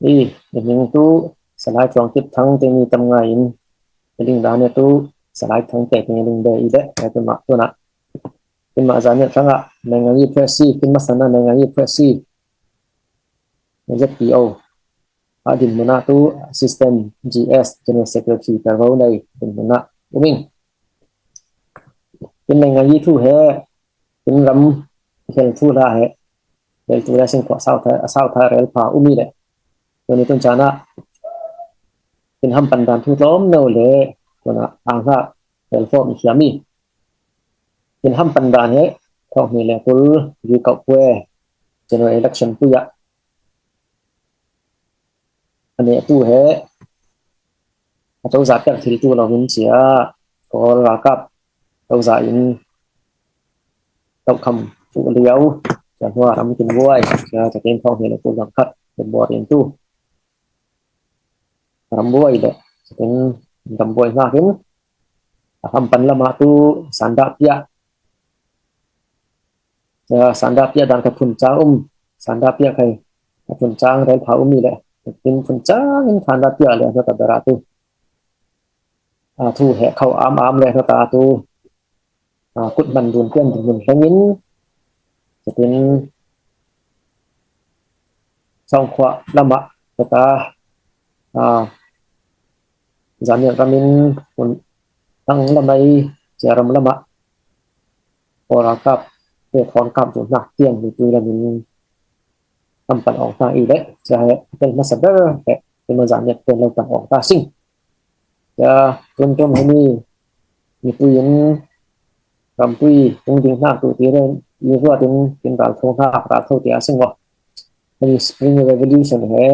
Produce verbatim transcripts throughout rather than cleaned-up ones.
I, i hming tu Salai Tluang Kip Thang te mi tam ngai in, i ling dan tu Salai Thang te te ling de i de, ya tu ma tu na. Tu ma zan ya thang a, nai ngai i presi, tu ma sana nai ngai i presi. Z P O. A din muna tu Assistant G S General Secretary Pervo nei din muna uming. Tin nai ngai i thu he, tin ram hel thu la he, hel thu la sing ko sau tha, sau tha rel pha umi le. Tuni tun chana, tin ham pan dan thu tlom no le, tuna ang ha, hel fo mi hiami. Tin ham pan dan he, thok ni le kul, yu kau kue, general election puya. Ane tu he, a tau za piak thil tu lo min chia, ko ra kap, tau za in, tau kham, tu liau, chia hua ram kin buai, chia, chia tin thok ni le kul ram khat, kin buai in tu. Ram buai le, chia tin ram buai na kin, a ham pan lama tu, sanda pia, Sanda pia dan ka phun chang um, sanda pia khai ka phun chang rel pha um i le, tin phun chang in sanda pia le na ta bera tu. A thu he khau am am le na ta tu. A kut man dun pian dun mun hleng in, tin song khua lama ta ta. A zan ni ram in phun tang lamai, chia ram lama. Pawlralkap te thawnkap duh hnak tiang mipui lamin kan pan awng hna i le, cia he tel hmasa ber he, keimah zan nih tel lo pan awng ta sing. Cia tun tum hemi mipui in rampui tung ding hna tu ti le i ruat in kin ral tho hna, ral tho ti a sing maw. Hemi Spring Revolution he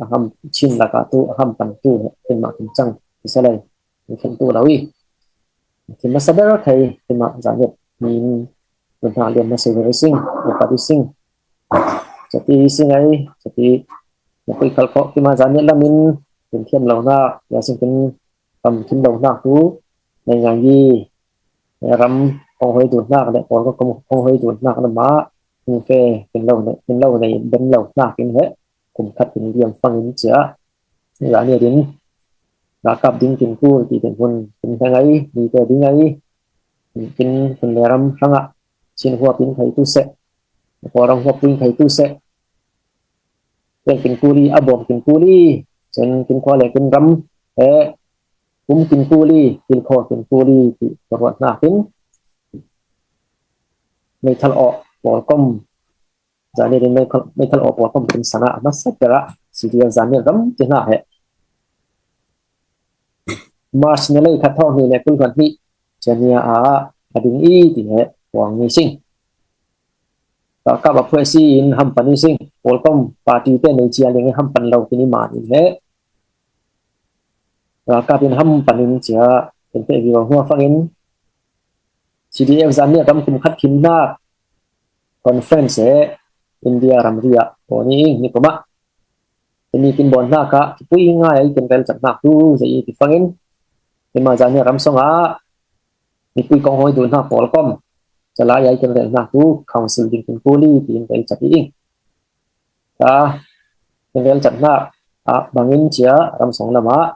a ham Chin lakah tu a ham pan tu he keimah kin cang ti si lai. Kan tu lo i. Khi masa ber khai, khi ma zanet min, tu hna lian masa ber sing, upat sing. Chati sing ai, chati, na pui khal kho, khi ma zanet lamin, kin thiam lo hna, ya sing kin pam thin lo hna tu, nai ngai i, ram kong hoi tu hna, le kong kong hoi tu hna, le ma, kin fe, kin lo, kin lo, nei ben lo hna, kin he, kum khat kin liam fang in cia. Zan nih din, ralkap ding kin kul ti tin hun kin heng ai, mi te ding ai, kin hun le ram hrangah, Chin huap in khai tu seh, Kawlram huap in khai tu seh, pen kin kul i, a bawm kin kul i, cen kin khua le kin ram, he, kum kin kul i, kilkhaw kin kul i, ti ka ruat hna kin, meithal awh, pawlkom, Zan nih din meithal, meithal awpua pawlkom kin sana a hmasa ber ah C D F zan nih ram ti hna he. March ni lei khat thawng hnih le kul hnih cia ni ah a ding i ti he puang ni sing. Ralkap a phuai si in hampan i sing. Pawlkom party te nei cia ling i hampan lo kini man in he. Ralkap in hampan in cia kan feh vivo hnuah fangin C D F zan nih ram kum khat khin hna conference he India ramri ah aw ni ing ni kumah. Timi kin bawn hna kha, pui ngai ai kin rel chat hna tu zei i ti fangin. Tima zan nih ram song ah, mipui kong hoi tu hna pawlkom. Calai ai kin rel hna tu, council ding kin kul i, ti in rel chat i ing. Ta, kin rel chat hna, ah, bangin cia ram song lam ah,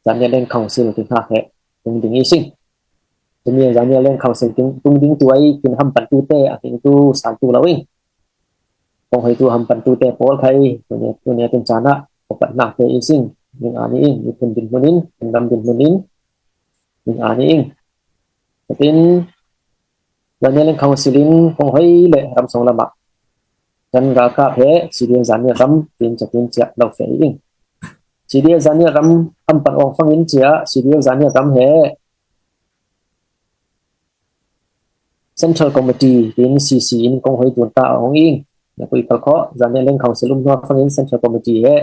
zan nih leng council ti hna he, tung ding i sing. Timi zan nih leng council tung, tung ding tu ai, kin hampan tu te, a kin tu sal tu lo i. Kong hoi tu hampan tu te pawl khai, tu nia, tu nia tun chan ah, ko pat hna te i sing, ning a ni ing, ni phun din hmun in, phun ram din hmun in, ning a ni ing. Tin, Zan nih leng council in kong hoi le ram song lam ah. Kan ralkap he, C D F zan nih ram, tin cia tin cia lo feh i ing. C D F zan nih ram, hampan awng fangin cia, C D F zan nih ram he, Central Committee tin C C in kong hoi tun ta a hong ing. Na pui khal kho, zan nih leng council um hnuah fangin Central Committee he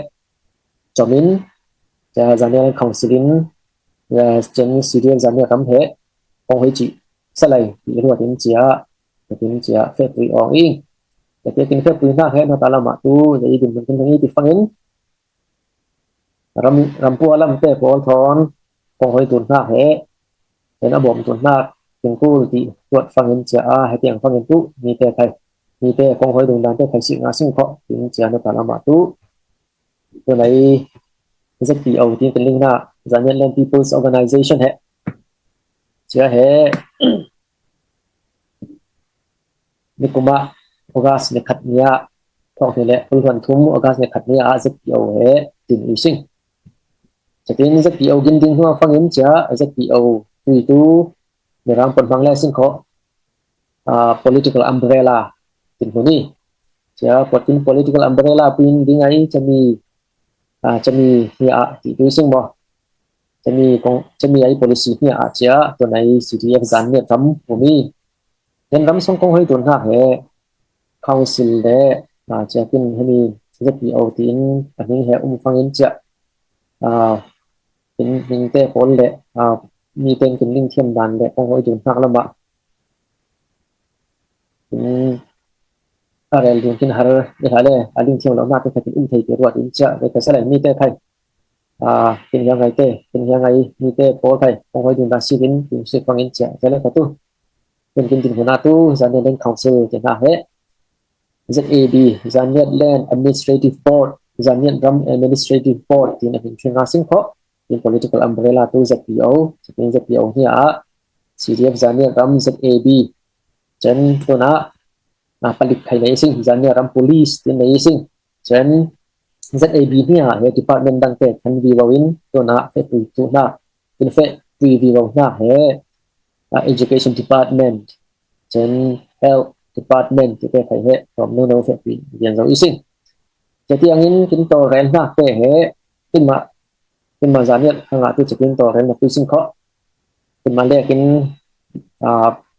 com in, cia zan nih leng council in, ya, cen C D F zan nih ram he, kong hoi cih salai, ti ruat in cia, tin cia, feh pui awng ing. Cia kin feh pui hna he, na ta lam ah tu, ya i din mun kan hang i ti fangin, Ram, ram pua lam te pawl thawn, kong hoi tun hna he, ken a bawm tun hna, kin kul ti, tuat fangin cia a, he tiang fangin tu, mi te khai, mi te kong hoi tun dan te khai si nga sing kho, tin cia na ta lam ah tu. tunai Z P O tin kan ling na, Zanniat Land People's Organization he. Cia he nikuma August ni khat nia, thawk ni le pulhuan thum August ni khat nia Z P O he tin i sing. Cia tin Z P O gin ding hua fangin cia Z P O tui tu ni rang pon hmang le sing kho, political umbrella tin huni. Cia kuatin political umbrella puin ding ai cia mi, cia mi hia a ti tu sing mo. Cia mi kong, cia mi ai policy hia a cia tunai C D F Zanniat ram pumi. Ken ram song kong hoi tun hak he council le, cia kin hemi Z P O tin a hming he um fangin cia, in hming te pawl le, mi ten kin ling thiam dan le kong hoi tun hak lama. In a rel ding kin har ni hale, a ling thiam lo na te khatin um thei te ruat in cia le ka salai mi te khai. Kin hiang ai te, kin hiang ai mi te pawl khai kong hoi ding da si kin, kin si fangin cia, cia le ka tu. Kin kin ding huna tu, Zanniat Land Council te na he. Z A B, Zanniat Land Administrative Board, Zanniat Ram Administrative Board, tin a hming thinga sing kho, tin political umbrella tu Z P O, tin Z P O hia a, C D F Zanniat Ram Z A B, chen tuna, palik khai nei sing, Zanniat Ram Police, tin nei sing, chen Z A B hia he department dang te kan vi vau in, tuna fe pui tu na, in fe pui vi vau na he, Education Department, chen Health Department ti te khai he, rom no no fe pui vian zau i sing. Cia ti angin kin to rel na te he, kin ma, kin ma Zanniat hanga tu cia kin to rel na pui sing kho. Kin ma le kin,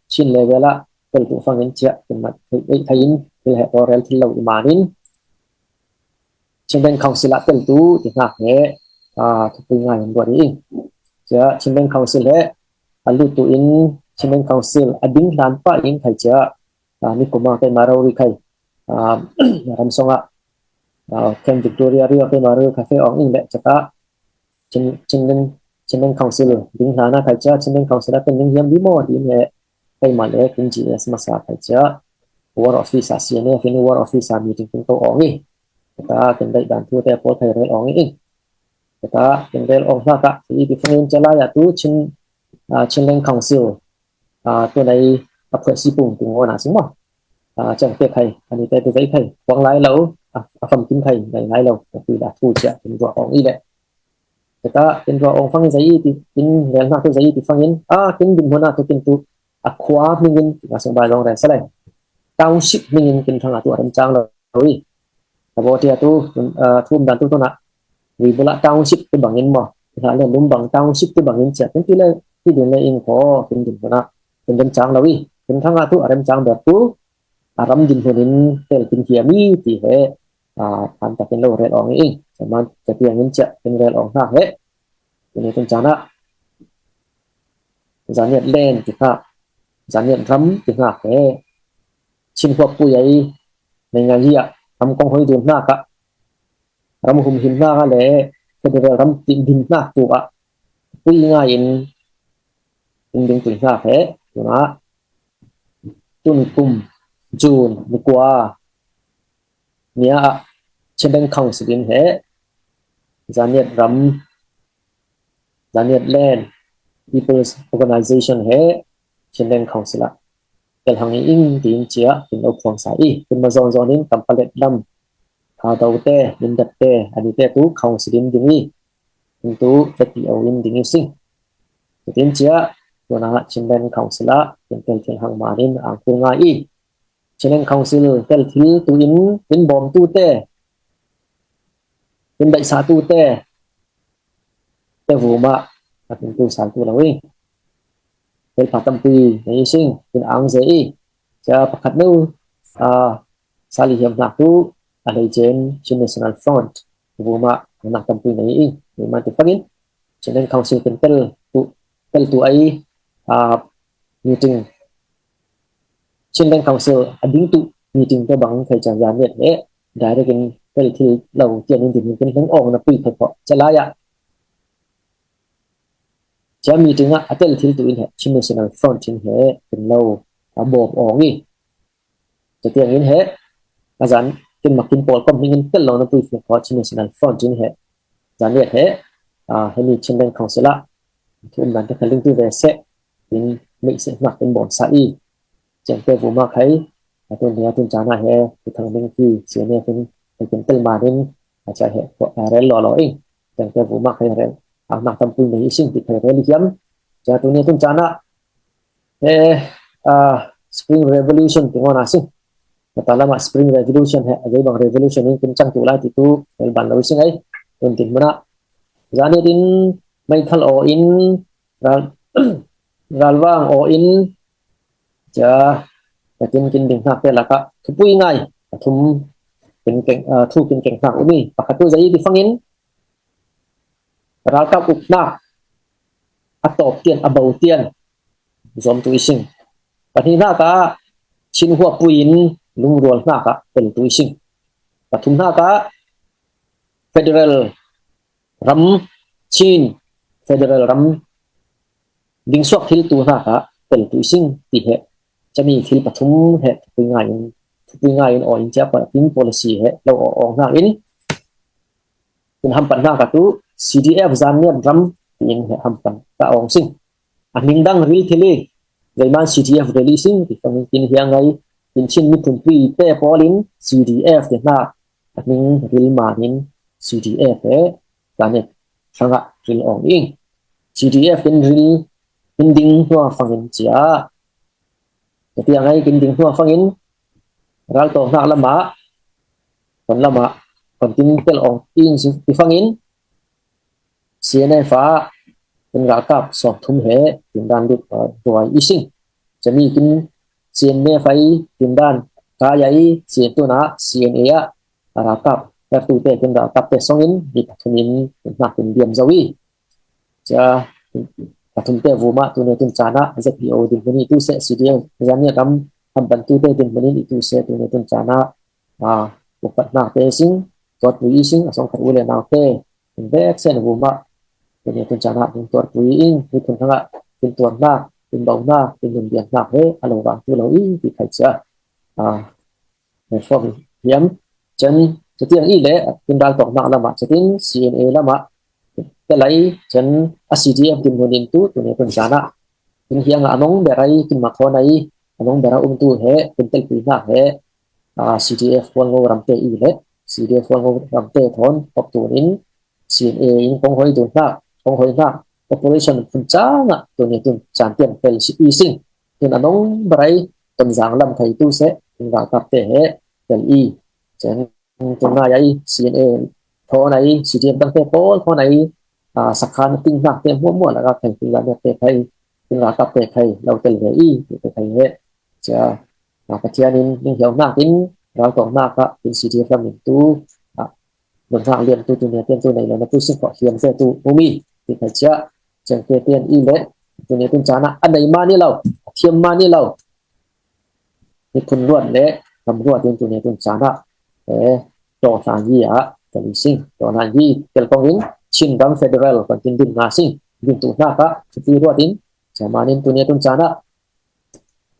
Chin level a tel tu fangin cia, kin ma khai in, kin he to rel thil lo i manin. Chinland Council a tel tu ti hak he, thupui ngai an buat i. Cia Chinland Council he, a lut tu in Chinland Council a ding hlan pa in khai cia, nikuma keima rori khai, ram songa, Camp Victoria ria keima rori khai fe ong in le cia ta, Chin, Chinland, Chinland Council ding hlan a khai cia, Chinland Council a tel ning hiam di mo di in he, keima le kin G S masa khai cia, War Office a C N F in War Office a meeting kin ko ong i. Kata kin dai dan thu te pawl khai rel ong i. Kata kin rel ong hla ka, i ti fangin cia lai a tu Chin, Chinland Council, tunai a phuai si pung tung ona sing mo. Cia te khai, ani te tu zai khai, kuang lai lo, a fam kin khai, ngai lai lo, ka pui da thu cia, kin rua ong i le. Kata kin rua ong fangin zai i ti, kin rel na tu zai i ti fangin, a kin din huna tu kin tu, a khua hmingin, nga sung bai zong rel salai. Township hmingin kin thanga tu a rem chang lo i. Ka bo tia tu, thum dan tu tuna. Wi bula township tu bangin mo. Ina le lum bang township tu bangin cia. Kin ti le, ti din le in ko, kin din tuna. Kin rem chang lo i. Kin thanga tu a rem chang ber tu. A ram din hunin tel kin hiam i ti he. An ta kin lo rel ong i. Saman, cia ti angin cia, kin rel ong na he. Tuni tun cana Zanniat Land ti hna, Zanniat Ram ti hna he Chin huap pui ai nei ngai hi a, ram kong hoi dun hna ka, ram hum hin hna ka le federal ram ti din hna tu a pui ngai in in ding pui hna he tuna tun kum June ni kua nia ah Chinland Council in he Zanniat Ram, Zanniat Land People's Organization he Chinland Council ah tel hang i ing ti in cia in lo phuang sa i, in ma zawn zawn in Kampalet lam, Thadou te, Mindat te, ani te tu Council in ding i, in tu Z P O in ding i sing. Tin cia, tuna Chinland Council ah in tel thil hang man in ang kul ngai i, Chinland Council tel thil tu in, in bawm tu te, in daihsa tu te, te vuma a tin tu sal tu lo i. Tel pha tampi nei sing, in ang ze i. Cia pakhat no, a, sali hiam hnak tu, a lei jen, Chin National Front, vuma a nak tampi nei i. Ni man ti fakin, Chinland Council pen tel tu, tel tu ai, a, meeting Chinland Council a ding tu meeting te bang khai cia Zanniat he direct in tel thil lo tian in din kin hleng ong na pui khai pho cia lai ah cia meeting ah a tel thil tu in he Chin National Front in he kin lo a bawm ong i. Cia tiang in he a zan kin mak kin pawl kom hming in tel lo na pui fiang kho Chin National Front in he. Zaniat he, a, hemi Chinland Council a thu um dan te kha ling tu ve se, in mei se hnak in bon sa i. Ceng te vu mak hai, a tun he, a tun cana he, tu thang ning ki, C N F in, he kin tel ma din, a cha he, a rel lo lo ing. Ceng te vu mak hai rel, a hnak tam pui mei i sing, ti khai rel i hiam. Cha tu ne tun cana, he, a, Spring Revolution ti ngona sing. Kata lama Spring Revolution he, a zei bang revolution in kin chang tu lai ti tu, rel ban lo i sing ai. Tun tin muna. Zaniat in, mai thal o in, ral, ralvang o in, cha, ka tin kin ding hnak te laka, thupui ngai, a thum, kin keng, a, thu kin keng hnak umi, pakhat tu zei ti fangin, ralkap uk hnak, a tawp tian, a bo tian, zom tu i sing. Pahni hnak a, Chin huapui in, lungrual hnak a, tel tu i sing. Pathum hnak a, federal ram, Chin federal ram, ding suak thil tu hnak a, tel tu i sing, ti he. Chami thil pathum he, thupui ngai in, thupui ngai in, o in chia pa, tin policy he, lo o, o hnak in, Tun hampan hna ka tu C D F zan niam ram tiin he hampan ka awng sing. A hming dang ril thili, zeiman C D F rili sing, ti fangin kin hiang ngai, kin chin mi thumpi te pawlin C D F ti hna a hming ril manin C D F he zan niam hrangah ril awng ing. C D F kin ril, kin ding hnuah fangin cia. Ka tiang ai kin ding hnuah fangin, ral tawng hnak lamah, kon lamah, kon tin tel awng ing si ti fangin, C N F ah, kin ralkap sawm thum he, tin dan lut, uh, ruai i sing. Cami kin C N F ai, tin dan kai ai, C N tunah, C N A ah, a ralkap, raltu te, kin ralkap te songin, mi pathum in, tin hnak kin diam zo i. Cia, pathum te vumah, tuni tun cana, Z P O din hmuni tu se, C D F, zan niam ram, hampan tu te din hmuni tu se, tuni tun cana, a, upat hnak te sing, tuat pui i sing, a song khat u le nau te, in bek sen vumah, tuni tun cana, in tuat pui ing, ni tun hangah, in tuat hnak, in bau hnak, in nun diam hnak he, a lo vang tu lo i, ti khai cia. A, reform hiam, cen, cetiang i le, in ral tawng hnak lamah, cetin, C N A lamah, te lai, cen, a C D F din hmuni tu, tuni tun cana, in hiang a nong berai, kin mak hon ai, a nong bera um tu he, kin tel pui hnak he, a, C D F hual ngo ram te i le, C D F hual ngo ram te thawn, pop tu in, C N A in kong hoi tu hnak, kong hoi hnak, operation phun cangah, tuni tun can tiang tel si i sing, tun a nong berai, tun zang lam thei tu se, tun ralkap te he, tel i, cen, tun ngai ai, C N A thawn ai, C D F dang te pawl thawn ai, a, sakhan ting hnak te muamua lakah thei, tun zan niam te thei, tun ralkap te thei, lo tel ve i, ti te thei he, cia, a, Pathian in, ning hiau hnak in, ral tawng hnak ah, in C D F lam in tu, a, nun hnak liam tu, tu nia tian tu nei lo na tu sing khuah hiam te tu, umi, ti khai cia, ceng te tian i le, tuni tun cana, a nei mah ni lo, a thiam mah ni lo. Ni phun ruat le, kam ruat in tuni tun cana, eh, taw hlan yi ah, tel i sing, taw hlan yi, tel kong in, Chin ram federal, kon tin din nga sing, din tu hnak ah, thupi ruat in, cia manin tuni tun cana,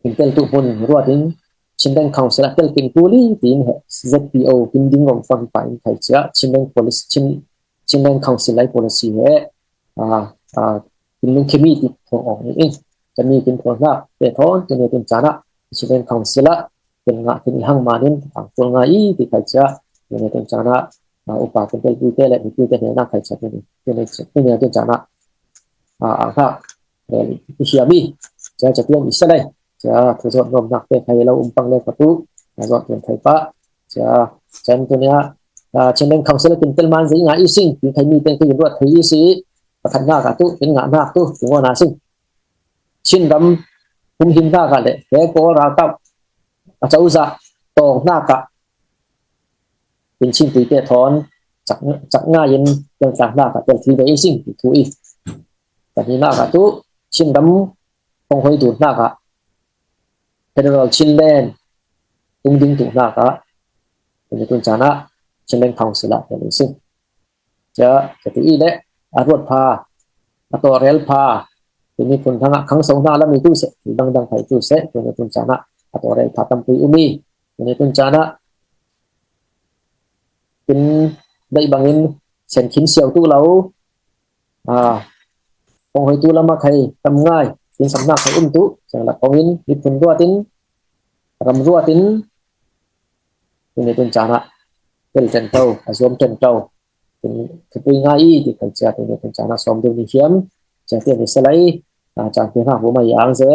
kin tel tu hmun ruat in, Chinland Council a tel kin tu li, tiin he, Z P O, kin ding om fang pa in khai cia, Chinland Policy, Chin, Chinland Council lai policy he, a, a, kin lung khimi ti thong ong i, kin mi kin thong hnak, te thon, tuni tun cana, Chinland Council a, kin ngah kin i hang manin, ang tul ngai i, ti khai cia, tuni tun cana, a, upa kin tel pui te le, mi pui te hna khai cia, tuni, tuni, tuni tun cana, a, ang hak, eh, i hiam i, cia, cia tiang i sa lai, cia, thu zawt nuam nak te khai lo um pang le ka tu, a zawt nuam khai pa, cia, cen tu nia, a, Chinland Council kin tel man zei nga i sing, ti khai mi te kin ruat khai i si, pakhat hnak ah tu, kin ngah hnak tu, ti ngawh na sing. Chin ram hum him hnak ah le, he kawl ralkap, a cozah, tawng hnak ah, kin Chin tuite thawn, cak, cak ngai in, tel tlang hnak ah, tel thil ve i sing, ti thu i. Pahni hnak ah tu, Chin ram kong hoi dun hnak ah, Federal Chinland, tung ding tu hnak ah, tuni tun cana, Chinland Council ah, tel i sing. Cia, cia ti i le, a ruat pha, a tawrel pha, tuni tun hnak ah, khang so hna lam i tu se, tu dang dang phai tu se, tuni tun cana, a tawrel pha tam pui umi, tuni tun cana, Tin, daih bangin sen khin siau tu lo, a, kong hoi tu lama khai tam ngai, tin samna khai um tu, sang la kongin, mi phun ruatin, ram ruatin, tin ni tun chana, tel ten tau, a zuam ten tau, tin, thupui ngai i, ti khai chia, tin ni tun chana, som deu ni hiam, chia tin ni salai, a, chan tin ha bu mai ang se,